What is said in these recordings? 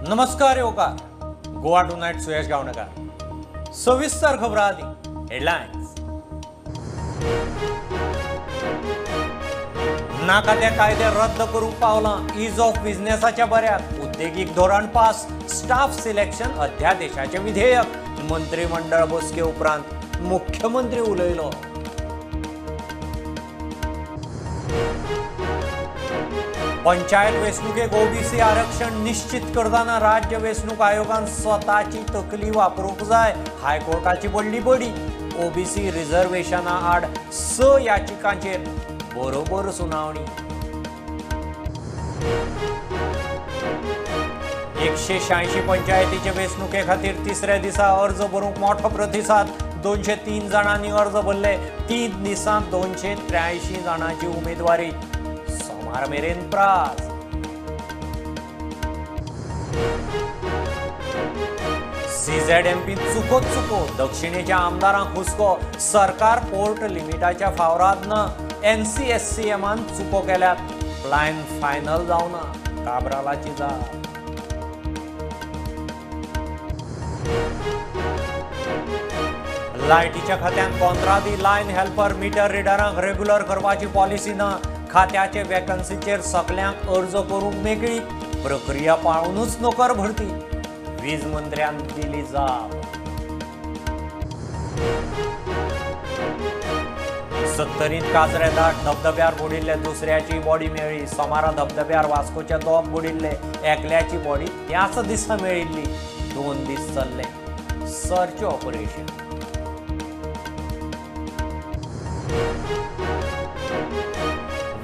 नमस्कार येवकार गोवा टुनायट सुयश गावणेकर. सविस्तर खबरां आदी हेडलायन्स. नाका ते कायदे रद्द करूंक पावलां. Is of बिझनेसाच्या बऱ्याक उद्देगीक धोरण पास. स्टाफ सिलेक्शन अध्यादेशाचें विधेयक. मंत्रिमंडळ बसके उपरांत मुख्यमंत्री उलयलो. पंचायत वेंचणुकेक ओबीसी आरक्षण निश्चित करतना राज्य वेंचणूक आयोगान स्वताची तकली वापरूंक जाय. हायकोर्टाची पडली बडी. ओबीसी रिझर्वेशना आड 6 याचिकांचेर बरोबर सुनावणी. 186 पंचायतीचे वेंचणुके खातीर तिसऱ्या दिसा अर्ज भरूंक मोठो प्रतिसाद. 203 जाणांनी अर्ज भरले. 3 दिसांत 283 जाणांची उमेदवारी. सोमार मेरेन प्रास. सीझेडएमपी चुको चुको. दक्षिणेच्या आमदारांक हुस्को. सरकार पोर्ट लिमिटाच्या फावराद ना. एनसीएससीएमान चुको केल्यात. प्लॅन फायनल जावना. काब्रालाची जाप. लायटीच्या खात्यान कॉन्त्रादी लायन हेल्पर मिटर रिडरांक रेग्युलर करपाची पॉलिसी ना. खात्याचे वेकन्सीचेर सगल्यांक अर्ज करूंक मेकळी. प्रक्रिया पाळूनच नोकर भरती. वीज मंत्र्यान दिली जाप. 70 काजरे दाट धबधब्यार बुडिल्ले दुसऱ्याची बॉडी मेळ्ळी. सोमारा धबधब्यार वास्कोचे 2 बुडिल्ले. एकल्याची बॉडी त्याच दिसा मेळिल्ली. 2 दीस चल्ले सर्च ऑपरेशन.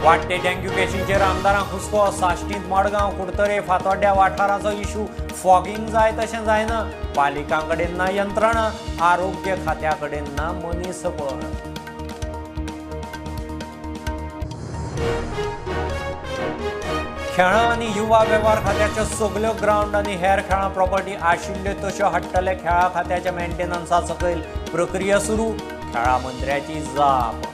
वाडटे डेंग्यू केशींचेर आमदारांक हुस्को. साश्टींत मडगांव कुडतरे फातोड्ड्या वाठाराचो इशू. फॉगिंग जाय तशें जायना. पालिकां कडेन ना यंत्रणा. आरोग्य खात्या कडेन ना मनीसबळ. खेळां आनी युवा वेव्हार खात्याच्यो सगल्यो ग्रावंड आनी हेर खेळां प्रॉपर्टी आशिल्ल्यो तश्यो हाडटले. खेळां खात्याच्या मेंटेनन्सा सकयल प्रक्रिया सुरू. खेळां मंत्र्याची जाप.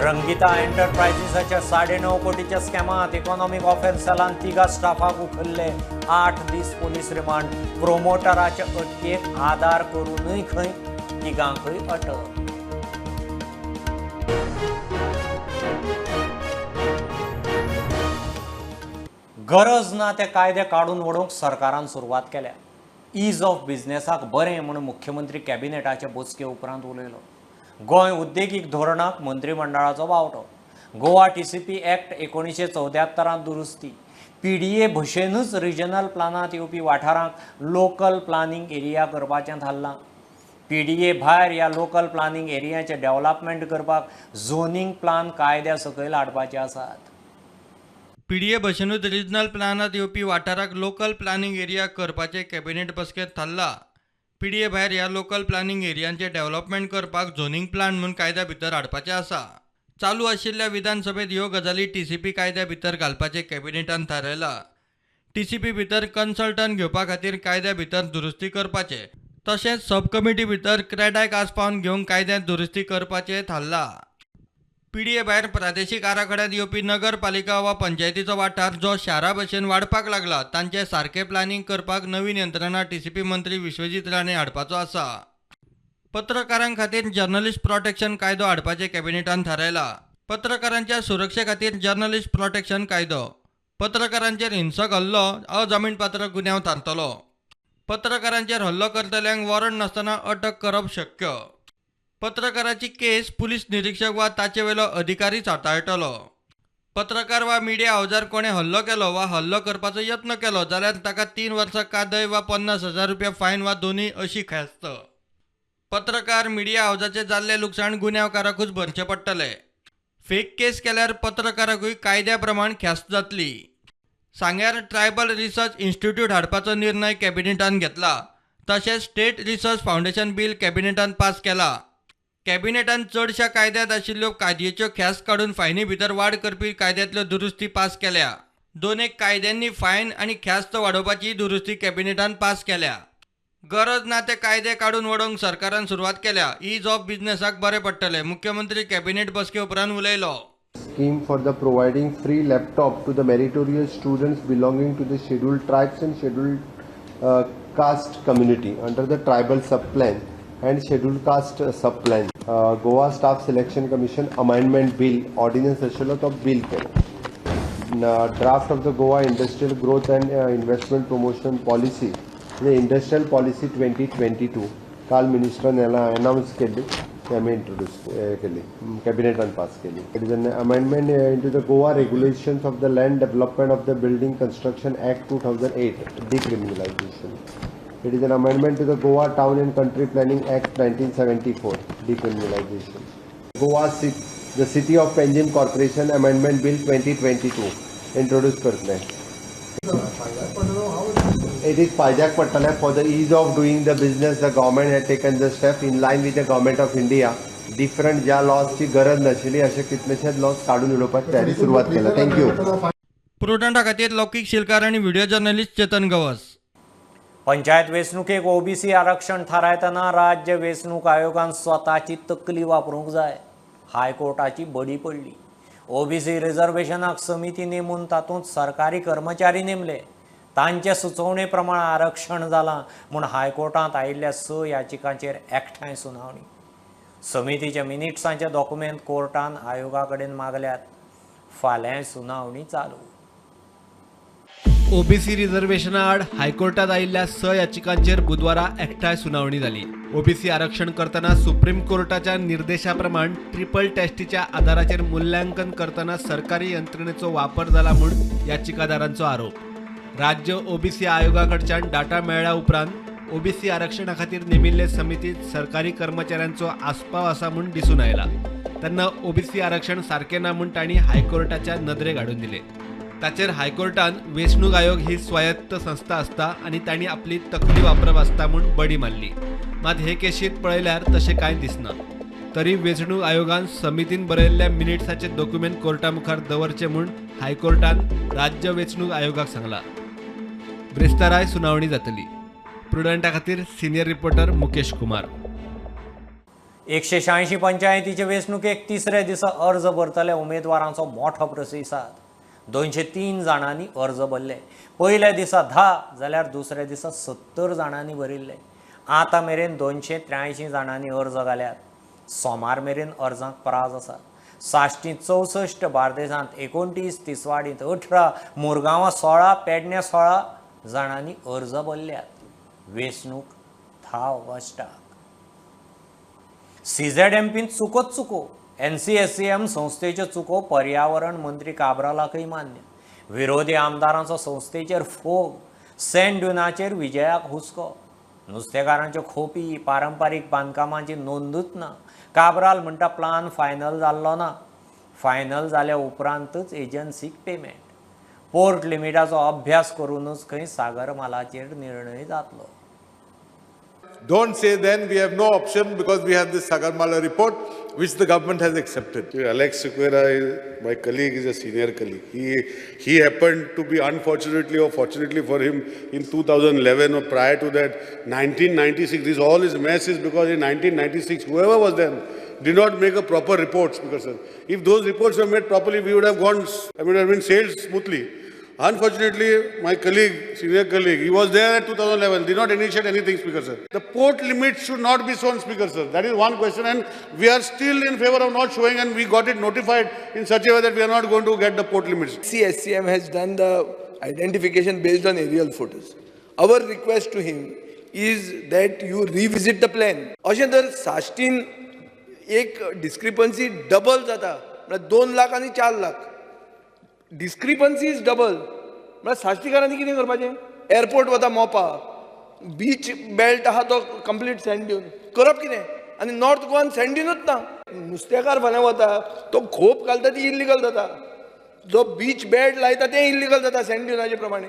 रंगिता एंटरप्रायझीसाच्या 9.5 कोटीच्या स्कॅमात इकॉनॉमिक ऑफेन्स सेलान 3 स्टाफाक उखल्ले. 8 दीस पोलीस रिमांड. प्रोमोटराच्या अटकेक आदार करूनय खंय तिगांकय अटक. गरज ना ते कायदे काडून उडोवंक सरकारान सुरवात केल्या. Is of बिझनेसाक बरें म्हूण मुख्यमंत्री कॅबिनेटाचे बसके उपरांत उलयलो. गोंय उद्देगीक धोरणाक मंत्रिमंडळाचो बावटो. गोवा टीसीपी ऍक्ट 1974 दुरुस्ती. पीडीए भशेनूच रिजनल प्लानांत येवपी वाठारांक लोकल प्लानिंग एरिया करपाचें थारलां. पीडीए भायर ह्या लोकल प्लानिंग एरियाचें डेव्हलपमेंट करपाक झोनिंग प्लान कायद्या सकयल हाडपाचे आसात. पीडीए भशेनूच रिजनल प्लानांत येवपी वाठाराक लोकल प्लानिंग एरिया करपाचें कॅबिनेट बसकेंत थारलां. पीडीए भायर ह्या लोकल प्लानिंग एरियांचें डेव्हलपमेंट करपाक झोनिंग प्लान म्हूण कायद्या भितर हाडपाचें आसा. चालू आशिल्ल्या विधानसभेत ह्यो गजाली टीसीपी कायद्या भितर घालपाचें कॅबिनेटान थारायलां. टीसीपी भितर कन्सल्टंट घेवपा खातीर कायद्या भितर दुरुस्ती करपाचें तशेंच सब कमिटी भितर क्रेडायक आसपावन घेवंक कायद्यांत दुरुस्ती करपाचें थारलां. पीडीए भायर प्रादेशीक आराखड्यांत येवपी नगरपालिका वा पंचायतीचो वाठार जो शारा भशेन वाडपाक लागला तांचें सारकें प्लानिंग करपाक नवीन यंत्रणा टीसीपी मंत्री विश्वजीत राणे हाडपाचो आसा. पत्रकारां खातीर जर्नलिस्ट प्रोटेक्शन कायदो हाडपाचें कॅबिनेटान थारायलां. पत्रकारांच्या सुरक्षे खातीर जर्नलिस्ट प्रोटेक्शन कायदो. पत्रकारांचेर हिंसक हल्लो अजामीनपात्र गुन्यांव थारतलो. पत्रकारांचेर हल्लो करतल्यांक वॉरंट नासतना अटक करप शक्य. पत्रकाराची केस पुलीस निरीक्षक वा ताचे वयलो अधिकारीच हाताळटलो. पत्रकार वा मिडिया हावजार कोणें हल्लो केलो वा हल्लो करपाचो यत्न केलो जाल्यार ताका 3 वर्सां कादय वा 50,000 रुपया फायन वा दोनूय अशी ख्यास्त. पत्रकार मिडिया हावजाचें जाल्लें लुकसाण गुन्यांवकाराकूच भरचें पडटलें. फेक केस केल्यार पत्रकाराकूय कायद्या प्रमाण ख्यास्त जातली. सांग्यार ट्रायबल रिसर्च इन्स्टिट्यूट हाडपाचो निर्णय कॅबिनेटान घेतला. तशेंच स्टेट रिसर्च फावंडेशन बील कॅबिनेटान पास केला. कॅबिनेटान चडश्या कायद्यांत आशिल्ल्यो कादयेच्यो ख्यास्त काडून फायनी भितर वाड करपी कायद्यांतल्यो दुरुस्ती पास केल्या. 2 कायद्यांनी फायन आनी ख्यास्त वाडोवपाची दुरुस्ती कॅबिनेटान पास केल्या. गरज ना ते कायदे काडून वडोवंक सरकारान सुरवात केल्या. ईज ऑफ बिझनेसाक बरें पडटलें, मुख्यमंत्री कॅबिनेट बसके उपरांत उलयलो. Scheme for the providing free laptop to the meritorious students belonging to the scheduled tribes and scheduled caste community under the tribal sub plan and scheduled caste sub plan. Goa Staff Selection Commission Amendment Bill Ordinance आशिल्लो तो bill केलो. Draft of the Goa Industrial Growth and Investment Promotion Policy, Industrial Policy 2022 काल मिनिस्टरान अनावन्स केल्ली, ती आमी introduce केली, कॅबिनेटान pass केली. It is an amendment into the Goa regulations of the land development of the building construction act 2008 decriminalisation. It is an amendment to the Goa Town and Country Planning Act 1974 decriminalisation. Goa the City of Panjim Corporation Amendment Bill 2022 introduce करतले. It is फायद्याक पडटलें for the ease of doing the business. The government had taken the step in line with the government of India. Different ज्या लॉजची गरज नाशिल्ली अशे कितलेशेच lodge काडून उडोवपाक तयारी सुरवात केल्या. Thank you. प्रुडंटा खातीर लौकीक शिलकार आनी व्हिडिओ जर्नलिस्ट चेतन गवस. पंचायत वेंचणुकेक ओबीसी आरक्षण थारायतना राज्य वेंचणूक आयोगान स्वताची तकली वापरूंक जाय. हायकोर्टाची बडी पडली. ओबीसी रिझर्वेशनाक समिती नेमून तातूंत सरकारी कर्मचारी नेमले. तांचे सुचोवणे प्रमाण आरक्षण जालां म्हूण हायकोर्टांत आयिल्ल्या 6 याचिकांचेर एकठांय सुनावणी. समितीच्या मिनिट्सांचे डॉक्युमेंट कोर्टान आयोगा कडेन मागल्यात. फाल्यां सुनावणी चालू. ओबीसी रिझर्वेशना आड हायकोर्टात आयिल्ल्या 6 याचिकांचेर बुधवारा एकठांय सुनावणी जाली. ओबीसी आरक्षण करतना सुप्रीम कोर्टाच्या निर्देशा प्रमाण ट्रिपल टेस्टीच्या आधाराचेर मूल्यांकन करतना सरकारी यंत्रणेचो वापर जाला म्हूण याचिकादारांचो आरोप. राज्य ओबीसी आयोगाकडच्यान डाटा मेळ्ळ्या उपरांत ओबीसी आरक्षणा खातीर नेमिल्ले समितीत सरकारी कर्मचाऱ्यांचो आस्पाव आसा म्हूण दिसून आयला. तेन्ना ओबीसी आरक्षण सारकें ना म्हूण तांणी हायकोर्टाच्या नदरेक हाडून दिले. ताचेर हायकोर्टान वेंचणूक आयोग ही स्वायत्त संस्था आसता आनी तांणी आपली तकली वापरप आसता म्हूण बडी मारली. मात हे केशींत पळयल्यार तशें कांय दिसना. तरी वेंचणूक आयोगान समितीन बरयल्ल्या मिनिट्साचे डॉक्युमेंट कोर्टा मुखार दवरचे म्हूण हायकोर्टान राज्य वेंचणूक आयोगाक सांगला. ब्रेस्ताराय सुनावणी जातली. प्रुडंटा खातीर सिनियर रिपोर्टर मुकेश कुमार. 186 पंचायतीचे वेंचणुकेक तिसऱ्या दिसा अर्ज भरतल्या उमेदवारांचो मोठो प्रतिसाद. 203 जाणांनी अर्ज भरले. पयल्या दिसा 10 जाल्यार दुसऱ्या दिसा 70 जाणांनी भरिल्ले. आतां मेरेन 283 जाणांनी अर्ज घाल्यात. सोमार मेरेन अर्जांक प्राज आसा. साश्टींत 64, बार्देसांत 29, तिसवाडींत 18, मुरगांवां 16, पेडण्यां 16 जाणांनी अर्ज भरल्यात. वेंचणूक 10 ऑगस्टाक. सीझेडएमपीन चुकोच चुको. एनसीएससीएम संस्थेच्यो चुको पर्यावरण मंत्री काब्रालाकय मान्य. विरोधी आमदारांचो संस्थेचेर फोग. सँड ड्युनाचेर विजयाक हुस्को. नुस्तेकारांच्यो खोपी पारंपारीक बांदकामांची नोंदूच ना. काब्राल म्हणटा प्लान फायनल जाल्लो ना. फायनल जाल्या उपरांतच एजन्सीक पेमेंट. पोर्ट लिमिटाचो अभ्यास करूनच खंय सागर मालाचेर निर्णय जातलो. Don't say then we have no option because we have this Sagarmala report which the government has accepted. Alex Sequeira, my colleague, is a senior colleague. He happened to be, unfortunately or fortunately for him, in 2011 or prior to that, 1996, this all is mess is because in 1996, whoever was then, did not make a proper reports. Because if those reports were made properly, we would have gone, I mean, have been sailed smoothly. Unfortunately, my colleague, senior colleague, he was there at 2011, did not initiate anything, Speaker sir. The port limit should not be shown, Speaker sir. That is one question, and we are still in favor of not showing, and we got it notified in such a way that we are not going to get the port limits. CSCM has done the identification based on aerial photos. Our request to him is that you revisit the plan. अशें जर साश्टीन एक discrepancy double जाता, म्हळ्यार 2 लाख आनी 4 lakh. Discrepancy is double. म्हळ्यार साश्टीकारांनी कितें करपाचें? Airport वता मोपा, बीच बेल्ट आहा तो कंप्लीट सँड ड्यून, करप कितें? आनी नॉर्थ गोवान सँड ड्यूनूच ना. नुस्तेकार फाल्यां वता तो खोप घालता ती इल्लिगल जाता, जो बीच बेल्ट लायता तें इल्लिगल जाता सँड ड्युनाचे प्रमाणे.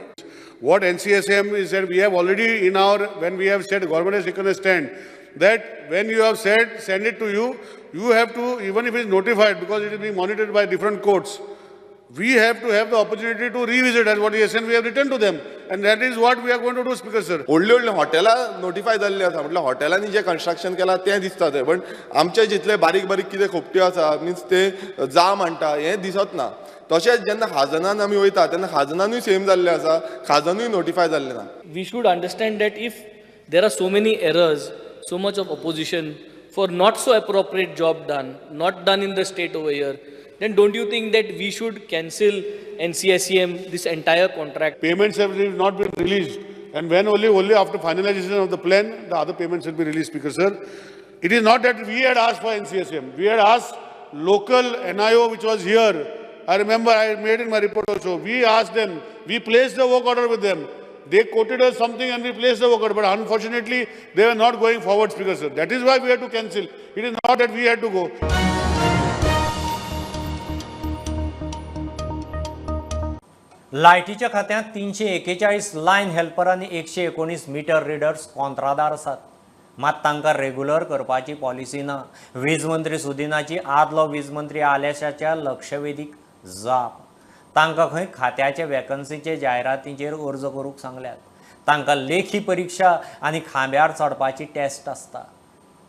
What NCSM is said, we have already in our, when we have said, government has taken a stand, that when you have said, send it to you, you have to, even if it is notified, because it is being monitored by different courts, We have to have the opportunity to revisit, as what yes, and we have written to them, and that is what we are going to do, Speaker sir. व्हडली व्हडली हॉटेलां notify जाल्ली आसा, म्हटल्यार हॉटेलांनी जें construction केलां तें दिसता थंय, पण आमचे जितले बारीक बारीक कितें खोपट्यो आसा मिन्स ते जा म्हणटा हें दिसत ना. तशेंच जेन्ना खाजनान आमी वयता तेन्ना खाजनानूय सेम जाल्लें आसा, खाजनूय नोटिफाय जाल्लें ना. We should understand that if there are so many errors, so much of opposition for not so appropriate job done, not done in the state over here, then don't you think that we should cancel NCSEM, this entire contract? Payments have not been released, and when only after finalization of the plan, the other payments will be released, Speaker sir. It is not that we had asked for NCSEM. We had asked local NIO which was here. I remember I made in my report also. We asked them, we placed the work order with them. They quoted us something and we placed the work order, but unfortunately they were not going forward, Speaker sir. That is why we had to cancel. It is not that we had to go. लायटीच्या खात्यांत 341 line helper आनी 119 metre readers कोंत्रादार आसात, मात तांकां regular करपाची policy ना. वीज मंत्री सुदिनाची आदलो वीज मंत्री आलेशाच्या लक्षवेधीक जाप. तांकां खंय खात्याचे वेकन्सीचे जायरातींचेर अर्ज करूंक सांगल्यात. तांकां लेखी परिक्षा आनी खांब्यार चडपाची टेस्ट आसता.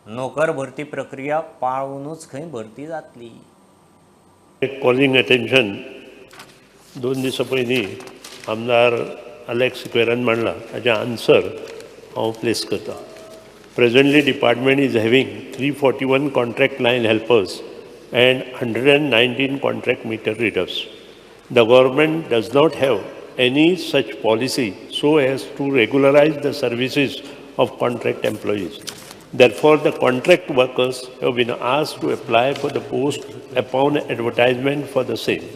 नोकर भरती प्रक्रिया पाळूनच खंय भरती जातली. कॉलिंग अटेन्शन 2 दिसां पयलीं आमदार अलेक्स सिक्वेरान मांडला ताचें आन्सर हांव प्लेस करता. Presently department is having 341 contract line helpers and 119 contract meter readers. The government does not have any such policy so as to regularize the services of contract employees. Therefore, the contract workers have been asked to apply for the post upon advertisement for the same.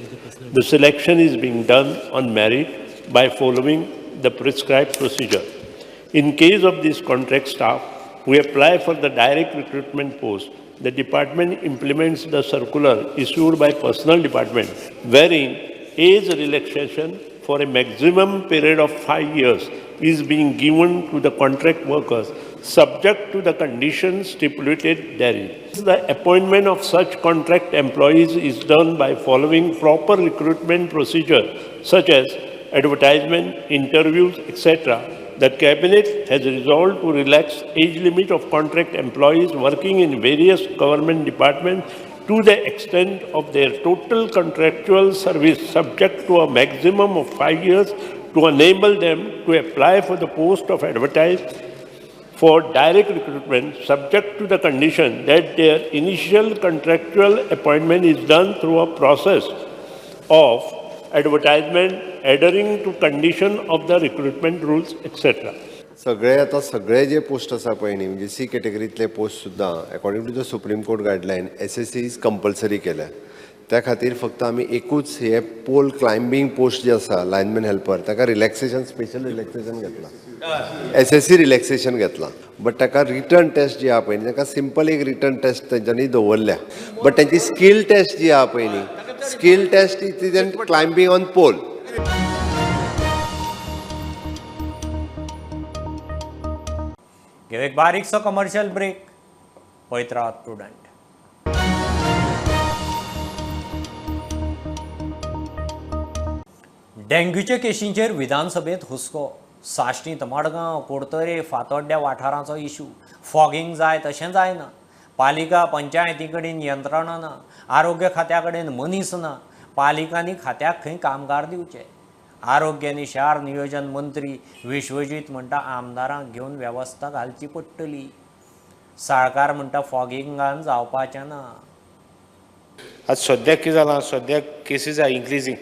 The selection is being done on merit by following the prescribed procedure. In case of this contract staff who apply for the direct recruitment post, the department implements the circular issued by personnel department wherein age relaxation for a maximum period of 5 years is being given to the contract workers subject to the conditions stipulated therein. The appointment of such contract employees is done by following proper recruitment procedure such as advertisement, interviews, etc. The Cabinet has resolved to relax age limit of contract employees working in various government departments to the extent of their total contractual service subject to a maximum of 5 years to enable them to apply for the post of advertised for direct recruitment subject to the condition that their initial contractual appointment is done through a process of advertisement adhering to condition of the recruitment rules, etc. सगळे आता सगळे जे post आसा पळय न्ही, म्हणजे C कॅटेगरीतले post सुद्दां according to the Supreme Court guideline SSC is compulsory केल्या. त्या खातीर फक्त आमी एकूच हे पोल क्लायम्बींग पोस्ट जे आसा लायनमॅन हेल्पर ताका रिलॅक्सेशन स्पेशल रिलॅक्सेशन घेतला, SSC relaxation घेतला, बट ताका रिटर्न टेस्ट जी आहा पळय न्ही, ताका सिंपल एक रिटर्न टेस्ट तेंच्यांनी दवरल्या, बट तेंची स्कील टेस्ट जी आहा पळय न्ही, skill test it is an climbing on pole. घेऊ एक बारीकसो कमर्शियल ब्रेक. पळयत रावात प्रुडंट. डेंग्यूच्या केशींचेर विधानसभेत हुस्को. साश्टींत मडगांव, कुडतरे, फातोड्ड्या वाठारांचो इशू. फॉगिंग जाय तशें जायना. पालिका पंचायती कडेन यंत्रणा ना, आरोग्य खात्या कडेन मनीस ना. पालिकांनी खात्याक खंय कामगार दिवचे. आरोग्य आनी शार नियोजन मंत्री विश्वजीत म्हणटा आमदारांक घेवन वेवस्था घालची पडटली. साळकार म्हणटा फॉगिंगान जावपाचें ना. आज सद्याक कितें जालां, सद्याक cases are increasing.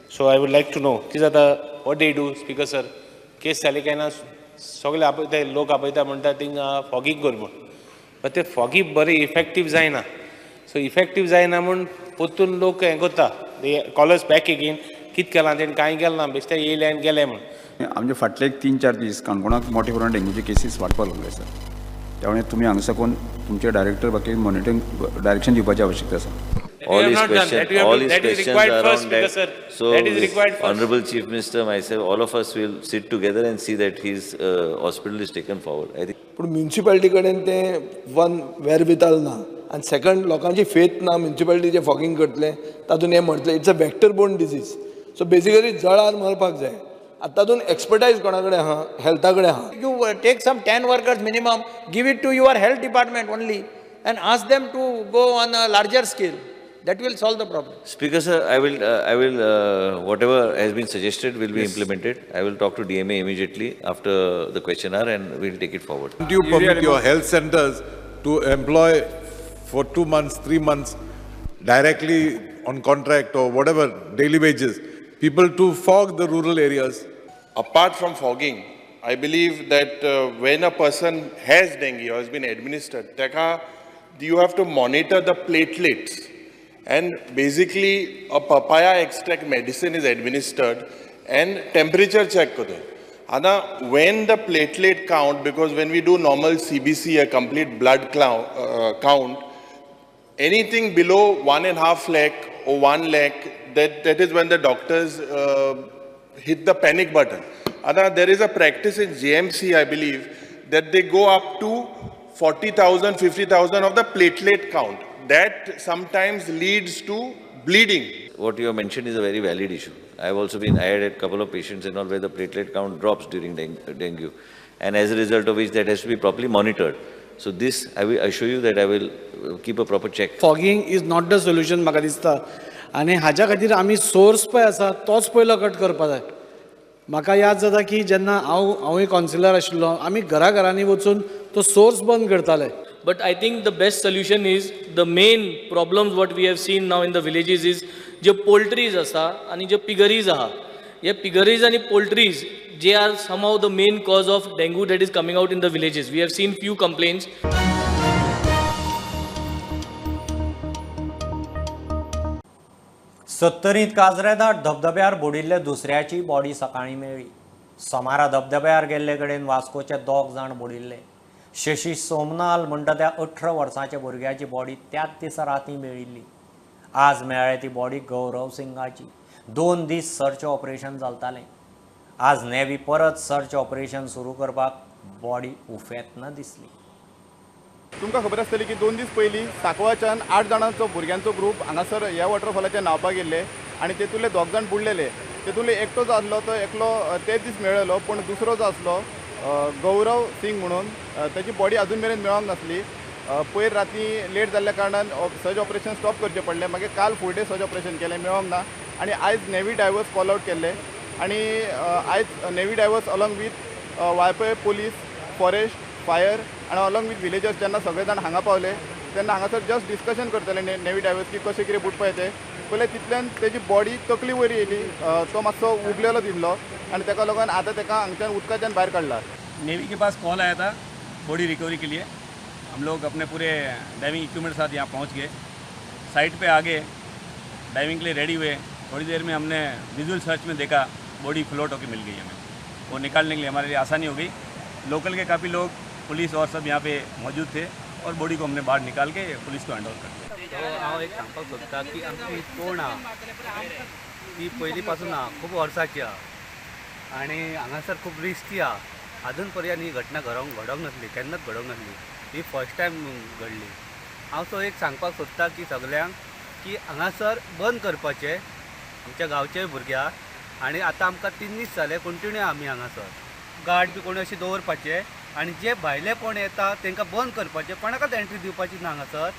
So I would like to know कितें जाता, what they do speaker sir. Case जाली काय ना सगळे आपयता, लोक आपयता म्हणटा थिंगा फॉगींग कर म्हूण, बट ते फॉगी बरें इफेक्टीव जायना. सो इफेक्टीव जायना म्हूण परतून लोक हें करता, they call us back again, कितें केलां तेणें कांय केलें ना, बेश्टे येयले आनी गेले म्हूण. आमचे फाटले एक 3-4 दीस काणकोणाक मोठे प्रमाणात डेंग्यूचे केसीस वाडपाक लागले सर. त्यामुळे तुमी हांगा साकून तुमचे डायरेक्टर बाकी मॉनिटरींग डायरेक्शन दिवपाची आवश्यकता आसा. All his questions are around that. So, Honorable Chief Minister, myself, all of us will sit together and see that his hospital is taken forward. I think. पूण म्युनिसिपालिटी कडेन तें one वेरविताल ना. आनी second लोकांची faith ना municipality जे fogging करतले तातूंत हें मरतलें. It's a vector borne disease. So basically जळार मरपाक जाय. आतां तातूंत एक्सपर्टायज कोणा कडेन आहा, हेल्था कडेन आहा. You take some 10 workers minimum, give it to your health department only and ask them to go on a larger scale. That will solve the problem. Speaker sir, I will, whatever has been suggested will be implemented. I will talk to DMA immediately after the question hour and we will take it forward. Do you permit your health centers to employ for 2 months, 3 months directly on contract or whatever, daily wages, people to fog the rural areas? Apart from fogging, I believe that when a person has dengue or has been administered, you have to monitor the platelets. And basically, a papaya extract medicine is administered and temperature check. When the platelet count, because when we do normal CBC, a complete blood count, anything below 1.5 lakh or 1 lakh, that is when the doctors hit the panic button. There is a practice in JMC, I believe, that they go up to 40,000, 50,000 of the platelet count. That sometimes leads to bleeding. What you have mentioned is a very valid issue. I have also been, I had a couple of patients and all where the platelet count drops during dengue, and as a result of which that has to be properly monitored. So this, I will assure you that I will keep a proper check. Fogging is not the solution, म्हाका दिसता. आनी हाज्या खातीर आमी source पळय आसा तोच पयलो कट करपा जाय. म्हाका याद जाता की जेन्ना हांवूय कावन्सिलर आशिल्लो, आमी घरा घरांनी वचून तो सोर्स बंद करताले. But I think the best solution is, the main problems what we have seen now in the villages is J poultries आसा आनी जे piggeries आहा, हे piggeries आनी poultries they are somehow the main cause of dengue that is coming out in the villages. We have seen few complaints. सत्तरींत काजरेदाट धबधब्यार बुडिल्ले दुसऱ्याची body सकाळीं मेळ्ळी. सोमारा धबधब्यार गेल्ले कडेन वास्कोचे 2 जाण बुडिल्ले. शशी सोमनाल म्हणटा त्या 18 वर्सांच्या भुरग्याची बॉडी त्याच दिसा राती मेळिल्ली. आज मेळ्ळ्या ती बॉडी गौरव सिंगाची. 2 दीस सर्च ऑपरेशन चलतालें. आज नेवी परत सर्च ऑपरेशन सुरू करपाक बॉडी उफेतना दिसली. तुमकां खबर आसतली की 2 दीस पयलीं सांकवाच्यान 8 जाणांचो भुरग्यांचो ग्रूप हांगासर ह्या वॉटरफॉलाचेर न्हांवपाक गेल्ले आनी तेतूंतले 2 जाण बुडलेले. तेतूंतले एकटो जो आसलो तो एकलो ते दीस मेळ्ळेलो, पूण दुसरो जो आसलो गौरव सिंग म्हणून ताची बॉडी अजून मेरेन मेळोंक नासली. पयर राती लेट जाल्ल्या कारणान सर्च ऑपरेशन स्टॉप करचें पडलें. मागीर काल फुल डे सर्च ऑपरेशन केलें, मेळोंक ना. आनी आयज नेवी डायवर्स कॉल आवट केल्ले आनी आयज navy divers along with Valpoi police, forest, fire आनी अलॉंग विथ विलेजर्स जेन्ना सगळे जाण हांगा पावले तेन्ना हांगासर जस्ट डिस्कशन करतले नेवी डायवर्स की कशें कितें बुडपा येते. पयलें तितल्यान तेजी बॉडी तकली वयर येयली, तो मातसो उबलेलो दिसलो आनी ताका लागून आतां ताका हांगच्यान उदकाच्यान भायर काडला. नेवी के पास कॉल आया था बॉडी रिकवरी के लिए. हम लोग अपने पूरे डाइविंग इक्विपमेंट साथ यहाँ पहुँच गए. साइट पे आगे डाइविंग के लिए रेडी हुए. थोड़ी देर में हमने विजुअल सर्च में देखा बॉडी फ्लोट होकर मिल गई हमें. वो निकालने के लिए हमारे लिए आसानी हो गई. लोकल के काफ़ी लोग, पुलिस और सब यहाँ पे मौजूद थे और बॉडी को हमने बाहर निकाल के पुलिस को हैंड ओवर कर दिया. हांव एक सांगपाक सोदता की आमची तोण आहा ती पयलीं पासून आहा, खूब वर्सांची आहा आनी हांगासर खूब रिस्की आहा. आजून पर्यंत ही घटना घडोवंक नासली, केन्नाच घडोवंक नासली. ही फर्स्ट टायम घडली. हांव सो एक सांगपाक सोदता की सगल्यांक की हांगासर बंद करपाचें आमच्या गांवचे भुरग्यांक. आनी आतां आमकां 3 दीस जाले कंटिन्यू आमी हांगासर गार्ड बी कोणी अशें दवरपाचे आनी जे भायले कोण येता तांकां बंद करपाचें, कोणाकच एंट्री दिवपाची ना हांगासर.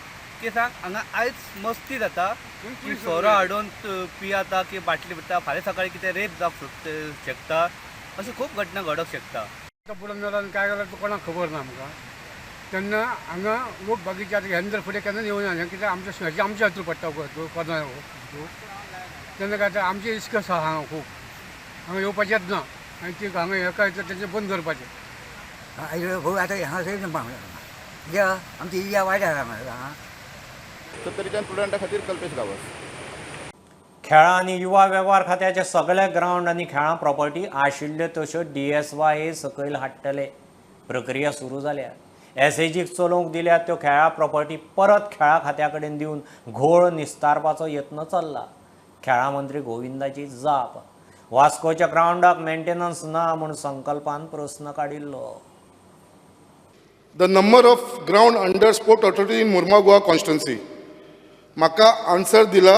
की सांग हांगा आयज मस्ती जाता की सोरो हाडून पियाता की बाटली पिता, फाल्यां सकाळीं कितें रेप जावंक शकता, अशी खूब घटना घडोवंक शकता. बुडून मेलो काय जालें कोणाक खबर ना आमकां. तेन्ना हांगा लोक बाकीचे आतां ह्यान जर फुडें केन्ना येवना, कित्याक आमच्या आमच्या हातूंत पडटा कोना तेन्ना काय आतां आमचे रिस्क आसा हांगा खूब, हांगा येवपाचेंच ना आनी ती हांगा हें काय तेंचें बंद करपाचें. आतां हांगासर आमची एरिया वायट आसा हांगा. सत्तरीच्यान प्रुडंटा खातीर कल्पेश गांवस. खेळां आनी युवा वेव्हार खात्याचे सगळे ग्रावंड आनी खेळां प्रॉपर्टी आशिल्ल्यो तश्यो DSYA सकयल हाडटले. प्रक्रिया सुरू जाल्या. एसएजीक चलोवंक दिल्यात त्यो खेळां प्रॉपर्टी परत खेळां खात्या कडेन दिवन घोळ निस्तारपाचो यत्न चल्ला. खेळां मंत्री गोविंदाची जाप. वास्कोच्या ग्रावंडाक मेंटेनन्स ना म्हूण संकल्पान प्रस्न काडिल्लो. the number of ground under sport authority in Mormugao constituency. म्हाका आन्सर दिला,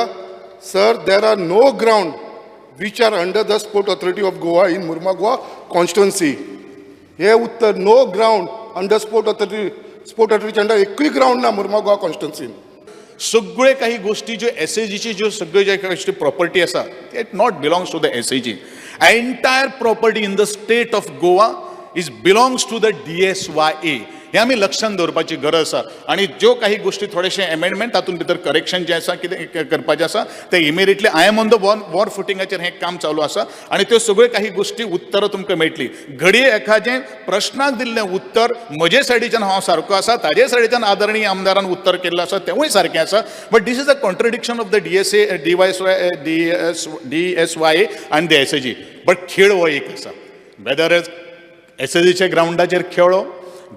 sir, there are no ground which are under the sport authority of Goa in Mormugao constituency. हे उत्तर, no ground under sport authority, sport ऑथॉरिटीच्या under एकूय ground ना मुर्मागोवा कॉन्स्टिट्युन्सीन. सगळे काही गोष्टी ज्यो एसएजीची ज्यो सगळ्यो ज्यो गोष्टी प्रॉपर्टी आसा, it not belongs to the SAG. Entire property in the state of Goa is belongs to the DSYA. हें आमी लक्षांत दवरपाची गरज आसा. आनी ज्यो काही गोष्टी थोडेशे एमेंडमेंट तातूंत भितर करेक्शन जें आसा कितें करपाचें आसा तें immediately I am on the war फुटिंगाचेर हें काम चालू आसा आनी त्यो सगळ्यो काही गोष्टी उत्तरां तुमकां मेळटली. घडये एखादें प्रश्नाक दिल्लें उत्तर म्हजे सायडीच्यान हांव सारको आसा, ताजे सायडीच्यान आदरणीय आमदारान उत्तर केल्लें आसा तेंवूय सारकें आसा. But this is a contradiction of the DSA DSYA आनी the SAG. But खेळ हो एक आसा, वेदर एज एसएजीच्या ग्रावंडाचेर खेळ्ळो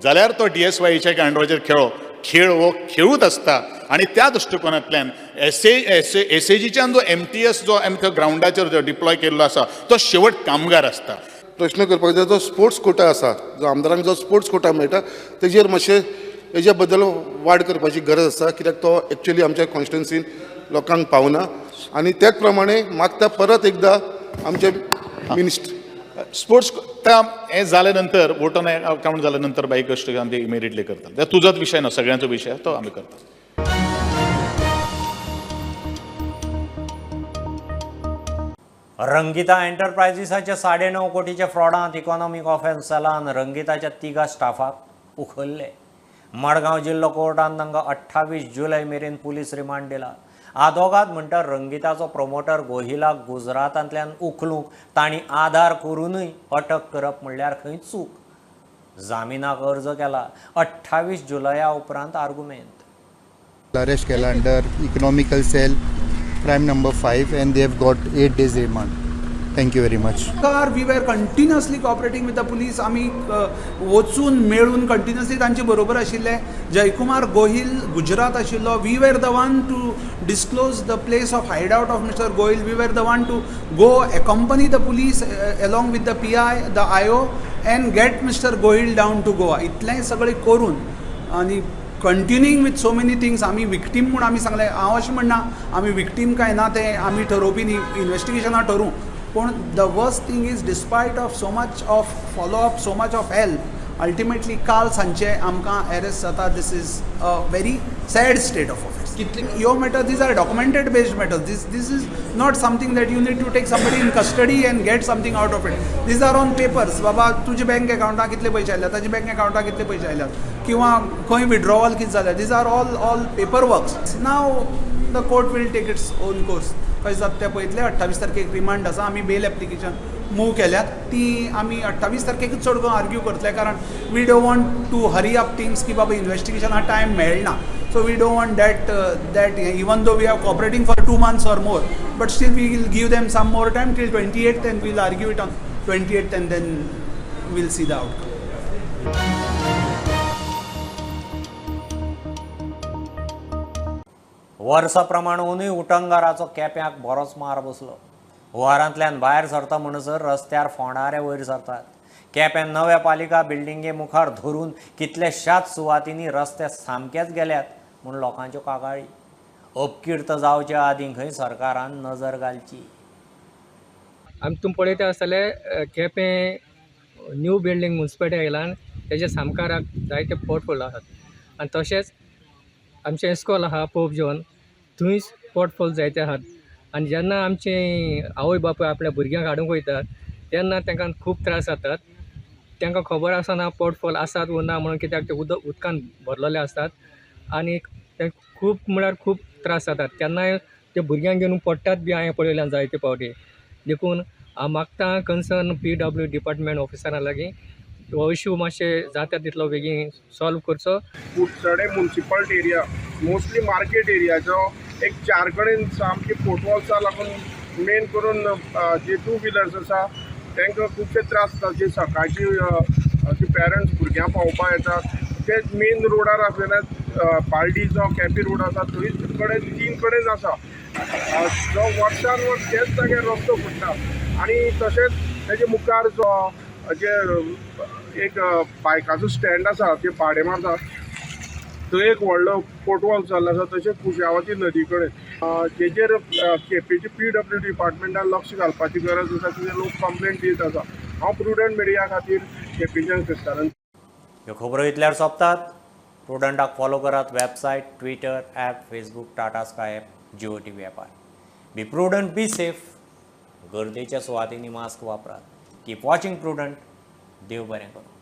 जाल्यार तो डीएसवायच्या ग्रावंडाचेर खेळ्ळो, खेळ हो खेळूच आसता. आनी त्या दृश्टिकोनांतल्यान एसएजीच्यान जो एमटीएस जो आमच्या ग्रावंडाचेर जो डिप्लॉय केल्लो आसा तो शेवट कामगार आसता. प्रश्न करपाक जाय, जो स्पोर्ट्स कोटा आसा, जो आमदारांक जो स्पोर्ट्स कोटा मेळटा तेजेर मातशें हेज्या बद्दल वाड करपाची गरज आसा, कित्याक तो एक्चुअली आमच्या कॉन्स्टिट्युन्सीन लोकांक पावना. आनी त्याच प्रमाणे मागता परत एकदां आमचे मिनिस्टर स्पोर्ट्स त्या हें जाले नंतर वोटन अकावंट जाल्या नंतर बाई कश्ट आमी इमिडिएटली करतात. तुजोच विशय ना, सगळ्यांचो विशय तो आमी करतात. रंगिता एंटरप्रायझीसाच्या 9.5 कोटीच्या फ्रॉडांत इकॉनॉमीक ऑफेन्स सेलान रंगिताच्या 3 स्टाफाक उखल्ले. मडगांव जिल्लो कोर्टान तांकां 28 जुलय मेरेन पुलीस रिमांड दिला. आदोगाद म्हणटा रंगिताचो प्रमोटर गोहिलाक गुजरातांतल्यान उखलूंक तांणी आदार करूनय अटक करप म्हणल्यार खंय चूक. जामिनाक अर्ज केला. 28 जुलया उपरांत आर्गुमेंत. अरेस्ट केला under economical cell crime number 5 and they have got 8 days remand. Thank you very much. We were continuously cooperating with the police. आमी वचून मेळून कंटिन्युअसली तांचे बरोबर आशिल्ले. जयकुमार गोहिल गुजरात आशिल्लो. We were the one to disclose the place of hide out of Mister Gohil. We were the one to go accompany the police along with the PI, the IO and get Mister Gohil down to Goa. इतलें सगळें करून आनी continuing with so many things आमी victim म्हूण आमी सांगलें. हांव अशें म्हणना आमी विक्टीम काय ना तें आमी ठरोवपी न्ही, इन्वेस्टिगेशनां ठरोवं. पूण the worst thing is despite of so much of follow up, so much of help, ultimately काल सांजचे आमकां एरेस्ट जाता. This is a very sad state of affairs. ह्यो matter, these are documented based matters. This is not something that you need to take somebody in custody and get something out of it. These are on papers. बाबा तुजे bank अकावंटाक कितले पयशे आयल्यात, ताजे bank अकावंटाक कितले पयशे आयल्यात, किंवा खंय विड्रॉवल कितें जालें, these are all paper works. Now the court will take its own course. कशें जाता तें पळयतले. 28 तारखेक रिमांड आसा. आमी बेल एप्लिकेशन मूव केल्यात, ती आमी 28 तारखेकूच चड करून आर्ग्यू करतले, कारण we don't want to hurry up things की बाबा इन्वेस्टिगेशनाक टायम मेळना. So we don't want that even though we are cooperating for 2 months or more, but still we will give them some more time till 28th and we will argue it on 28th and then we will see the outcome. वर्सा प्रमाण ओनूय उटंगाराचो केप्याक बरोच मार बसलो. हुवारांतल्यान भायर सरता म्हणसर रस्त्यार फोंडारे वयर सरतात. केप्यान नव्या पालिका बिल्डिंगे मुखार धरून कितल्याशाच सुवातींनी रस्ते सामकेच गेल्यात म्हूण लोकांच्यो कागाळी. अपकीर्त जावच्या आदीं खंय सरकारान नजर घालची. आमी तुमी पळयता आसतले केपें न्यू बिल्डींग मुन्सिपालिटी आयला तेज्या सामकाराक जायते पोटफोल आसात आनी तशेंच आमचें इस्कॉल आहा पोप जॉन थंयच पोटफोल जायते आहात. आनी जेन्ना आमचे आवय बापूय आपल्या भुरग्यांक हाडूंक वयतात तेन्ना तांकां खूब त्रास जातात. तांकां खबर आसना पोटफोल आसात वो ना म्हणून, कित्याक ते उदकान भरलेले आसतात आनी ते खूब म्हळ्यार खूब त्रास जातात. तेन्नाय ते भुरग्यांक घेवन पडटात बी हांवें पळयल्यान जायते फावटी. देखून हांव मागता कन्सर्न PW department ऑफिसरा लागीं हो इशू मातशें जाता तितलो बेगीन सॉल्व करचो. कुडचडे मुन्सिपालिटी एरिया मोस्टली मार्केट एरियाचो एक 4 कडेन सामकी पोटवॉल्सा लागून मेन करून जे 2 व्हिलर्स आसा तांकां खुबशे त्रास जाता. जे सकाळची जे पेरंट्स भुरग्यांक पावोवपाक येतात ते मेन रोडार आसलेल्यान पालडी जो केपी रोड आसा थंयच कडेन 3 कडेन आसा जो वर्सान वर्स त्याच जाग्यार रस्तो फुट्टा. आनी तशेंच तेजे मुखार जो जे एक बायकाचो स्टँड आसा, ते भाडें मारता, थंय एक व्हडलो पोटवॉल जाल्लो आसा. तशेंच कुशावती नदी कडेन जेचेर केपेंचे पीडब्ल्यू डिपार्टमेंटान लक्ष घालपाची गरज आसा, कित्याक लोक कंप्लेन दीत आसा. हांव प्रुडंट मिडिया खातीर केपेंच्यान क्रिस्तान. ह्यो खबरो इतल्यार सोंपतात. प्रुडंटाक फॉलो करात website, Twitter, app, Facebook, Tata Sky app, Jio TV ॲपार. Be prudent, be safe. गर्देच्या सुवातींनी मास्क वापरात. Keep watching Prudent. देव बरें करूं.